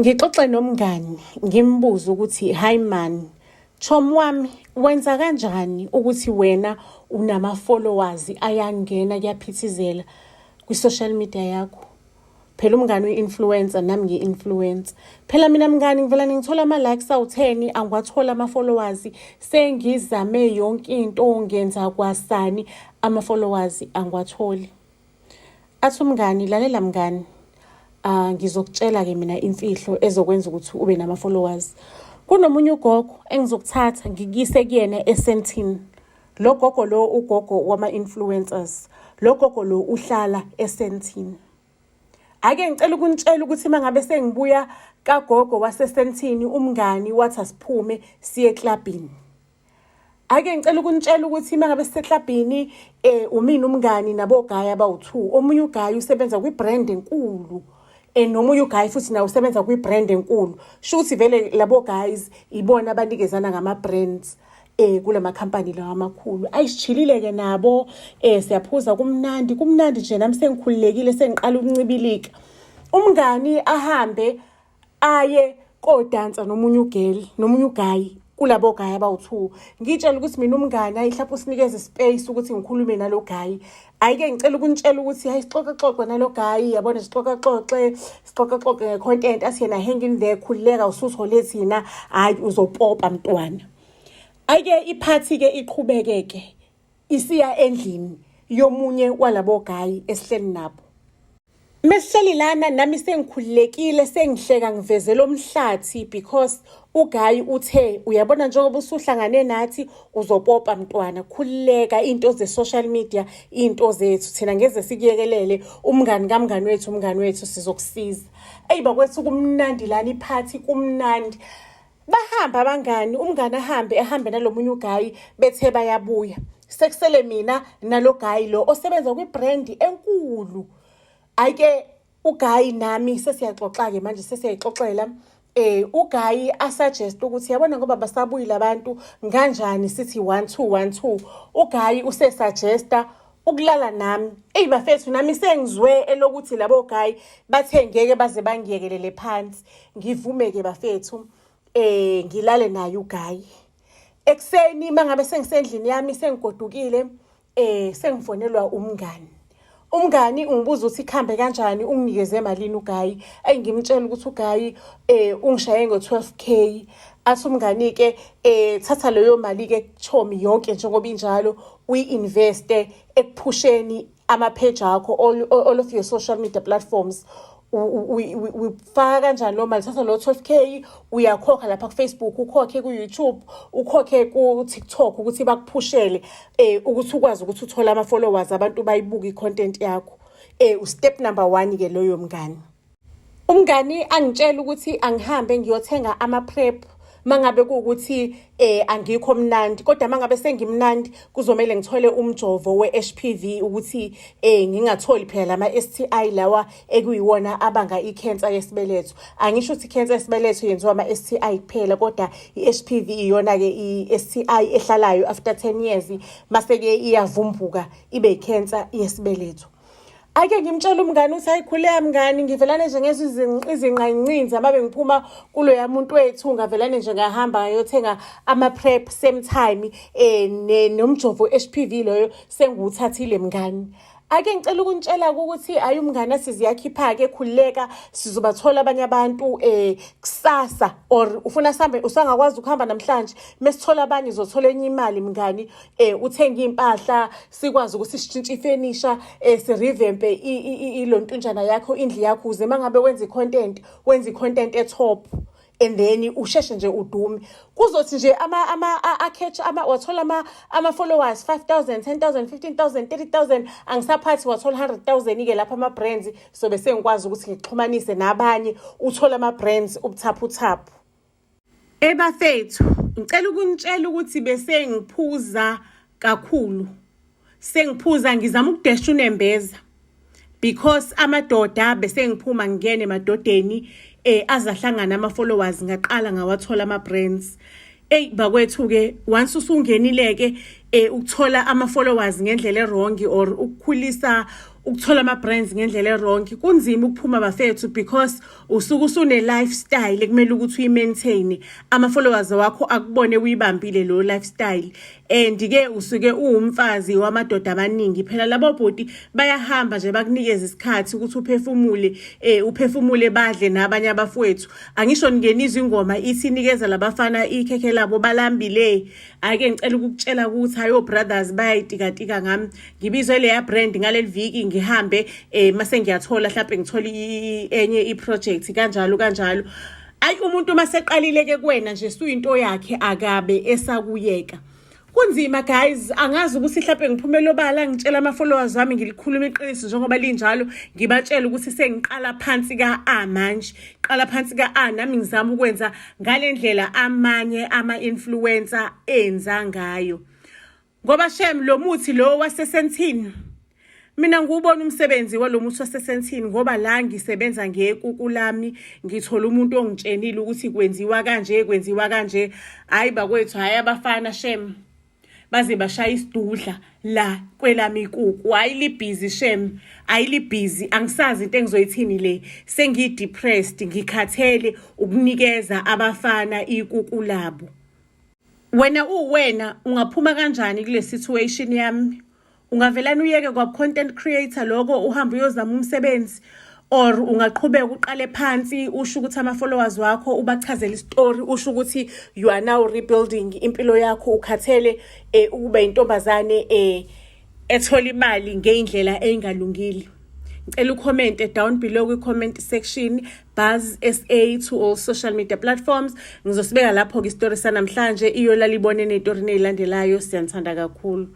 Ngixoxe nomngani ngimbuze ukuthi hayi man, chomi wami, wenza kanjani ukuthi wena unama-followers ayangena kuyaphithizela kwi-social media yakho? Phela umngani uyi-influencer, nami ngiyi-influencer. Phela mina mngani ngivela ngithola ama-likes awu-10, angiwathola ama-followers. Sengizame yonke into, ngenza kwasani, ama-followers angiwatholi. Athi umngani, lalela mngani, ngizokutshela-ke mina imfihlo ezokwenza ukuthi ube nama-followers. Kunomunye ugogo engizokuthatha ngikuyise kuyena eSandton. Lo gogo lo ugogo wama-influencers. Lo gogo lo uhlala eSandton. Ake ngicela ukunitshela ukuthi uma ngabe sengibuya kagogo waseSandton, umngani wathi asiphume siye eklabhini. Ake ngicela ukunitshela ukuthi uma ngabe siseklabhini umina umngani nabo-guy abawu-2. Omunye u-guy usebenza kwi-brand enkulu, nomunye u-guy futhi naye usebenza kwi-brand enkulu. Shuthi vele labo guys ibona abanikezana ngama-brands kulama company lawa amakhulu. Ayisijilile-ke nabo, siyaphuza, kumnandi, kumnandi nje, nami sengikhululekile, sengiqala ukuncibilika. Umngani ahambe aye kodansa nomunye u-girl, nomunye u-guy kulabo guy abawu-2. Ngitshela ukuthi mina umngani ayi mhlawumbe usinikeze space ukuthi ngikhulume nalo guy. Hhayi-ke ngicela ukunitshela ukuthi hayi sixoxaxoxe nalo guy, yabona, sixoxaxoxe, sixoxaxoxe nge-content. Athi yena hang in there, khululeka, usuthole thina, hhayi uzopopa mntwana. Hhayi-ke iphathi-ke iqhubeke-ke isiya endlini yomunye walabo guy esihleli nabo. Mesihleli lana nami sengikhululekile, sengihleka, ngivezela umhlathi because u-guy uthe uyabona njengoba usuhlangane nathi uzopopa mntwana, khululeka, into ze-social media into zethu thina ngeze sikuyekelele, umngani kamngani wethu, umngani wethu sizokusiza. Eyi bakwethu, kumnandi lana, iphathi kumnandi. Bahamba abangani, umngani ahambe, ahambe nalomunye u-guy, bethe bayabuya. Sekusele mina nalo guy lo osebenza kwi-brand enkulu. Ayike u-guy nami sesiyaxoxa-ke manje, sesiyayixoxela. U-guy a-suggest ukuthi yabona ngoba basabuyile abantu kanjani sithi 1 2 1 2. U-guy use-suggesta ukulala nami. Eyi bafethu, nami sengizwe elokuthi labo guy bathe ngeke baze bangiyekelele phansi. Ngivume-ke bafethu, ngilale naye u-guy. Ekuseni mangabe sengisendlini yami sengigodukile, sengifonelwa umngani. Umngani ungibuza ukuthi kuhambe kanjani, unginikeze malini u-guy. Eyi ngimtshela ukuthi u-guy ungishaye ngo-12K. Athi umngani-ke thatha leyo mali-ke chomi yonke njengoba injalo, uyi-investe ekuphusheni ama-page akho, all of your social media platforms. Ufaka kanjani lo mali? Thatha lo 12K, uyakhokha lapha ku-Facebook, ukhokhe ku-YouTube, ukhokhe ku-TikTok ukuthi bakuphushele ukuthi ukwazi ukuthi uthole ama-followers, abantu bayibuke i-content yakho. U-step number 1 ke loyo mngani. Umngani angitshela ukuthi angihambe ngiyothenga ama-prep mangabe kuwukuthi angikho mnandi, kodwa mangabe sengimnandi kuzomela ngithole umjovo we-HPV ukuthi ngingatholi phela lama STI lawa ekuyiwona abanga i-cancer yesibeletho. Angisho ukuthi i-cancer yesibeletho yenziwa ama STI kuphela, kodwa i-HPV iyona ke i-STI ehlalayo after 10 years mase ke iyavumbuka ibe i-cancer yesibeletho. Ake ngimtshela umngani ukuthi hayi khuleka mngani, ngivelane nje ngezwe izinqayincinzi ababe ngiphuma kuloya muntu wethu, ngavelane nje ngahamba ngayothenga ama-prep same time nomjovo HPV loyo sengiwuthathile mngani. Ake ngicela ukunitshela ukuthi hayi umngani athi ziyakhipha-ke, khululeka, sizobathola abanye abantu kusasa, or ufuna sihambe, usangakwazi ukuhamba namhlanje, mesithola abanye uzothola enye imali mngani, uthenge impahla sikwazi ukuthi sishintshe ifenisha, si-revampe ilontunjana yakho, indlu yakho, ukuze mangabe wenza i-content, wenza i-content e-top and then usheshe nje udume. Kuzothi nje ama ama a-catch ama wathola ama followers 5000, 10,000, 15,000, 30,000, angisaphathi, wathola 100,000 ke lapha ama brands, so bese ngikwazi ukuthi ngixhumanise nabanye, uthola ama brands ubuthaphuthaphu. Ebafethu, ngicela ukunitshela ukuthi bese ngiphuza kakhulu, sengiphuza ngizama ukudesha unembeza because amadoda bese ngiphuma ngingene emadodeni, azahlangana ama followers, ngaqala ngawathola ama brands. Ey bakwethu ke, once usungenile ke ukuthola ama followers ngendlela e-wrong or ukukhulisa Ukuthola ama-brands ngendlela e-wrong kunzima ukuphuma, bafethu, because usuke usune-lifestyle ekumele ukuthi uyi-maintain, ama-followers wakho akubone uyibambile lo lifestyle, and-ke usuke uwumfazi wamadoda amaningi. Phela labo bhuti bayahamba nje bakunikeze isikhathi ukuthi uphefumule, uphefumule, badle nabanye abafowethu. Angisho ningenizwa ingoma ithi, "Nikeza labafana ikhekhe labo, balambile"? Ake ngicela ukukutshela ukuthi hayo brothers bayayitikatika ngami. Ngibizwe leya brand ngaleli viki, ngihambe, mase ngiyathola mhlawumbe ngithola enye i-project, kanjalo kanjalo. Ayi, umuntu maseqalile ke kuwena nje, suyinto yakhe, akabe esakuyeka. Kunzima guys, angazi ukuthi mhlawumbe ngiphumele obala, ngitshela ama-followers wami, ngilikhuluma iqiniso njengoba linjalo, ngibatshela ukuthi sengiqala phansi ka-A manje, qala phansi ka-A, nami ngizama ukwenza ngale ndlela amanye ama-influencer enza ngayo, ngoba shem, lo muthi lo waseSandton, mina ngiwubona umsebenzi walo muthi waseSandton, ngoba la ngisebenza ngekuku lami, ngithola umuntu ongitshenile ukuthi kwenziwa kanje, kwenziwa kanje. Hayi bakwethu, hhayi abafana shem, baze bashaya isidudla la kwelami ikuku. Hayi, libhizi shem, ayilibhizi. Angisazi into engizoyithini le, sengiyi-depressed, ngikhathele ukunikeza abafana ikuku labo. Wena uwena ungaphuma kanjani kule situation yami? Ungavelana uyeke kwa-content creator loko, uhambe uyozama umsebenzi, or ungaqhubeka uqale phansi, usho ukuthi ama-followers wakho ubachazele isitori, usho ukuthi you are now rebuilding impilo yakho, ukhathele ukuba intombazane ethola imali ngeyindlela eyingalungile? Ngicela u-commente down below kwi-comment section. Buzz SA to all social media platforms. Ngizosibeka lapho-ke isitori sanamhlanje. Iyolala ibone ney'tori ney'landelayo. Siyanithanda kakhulu.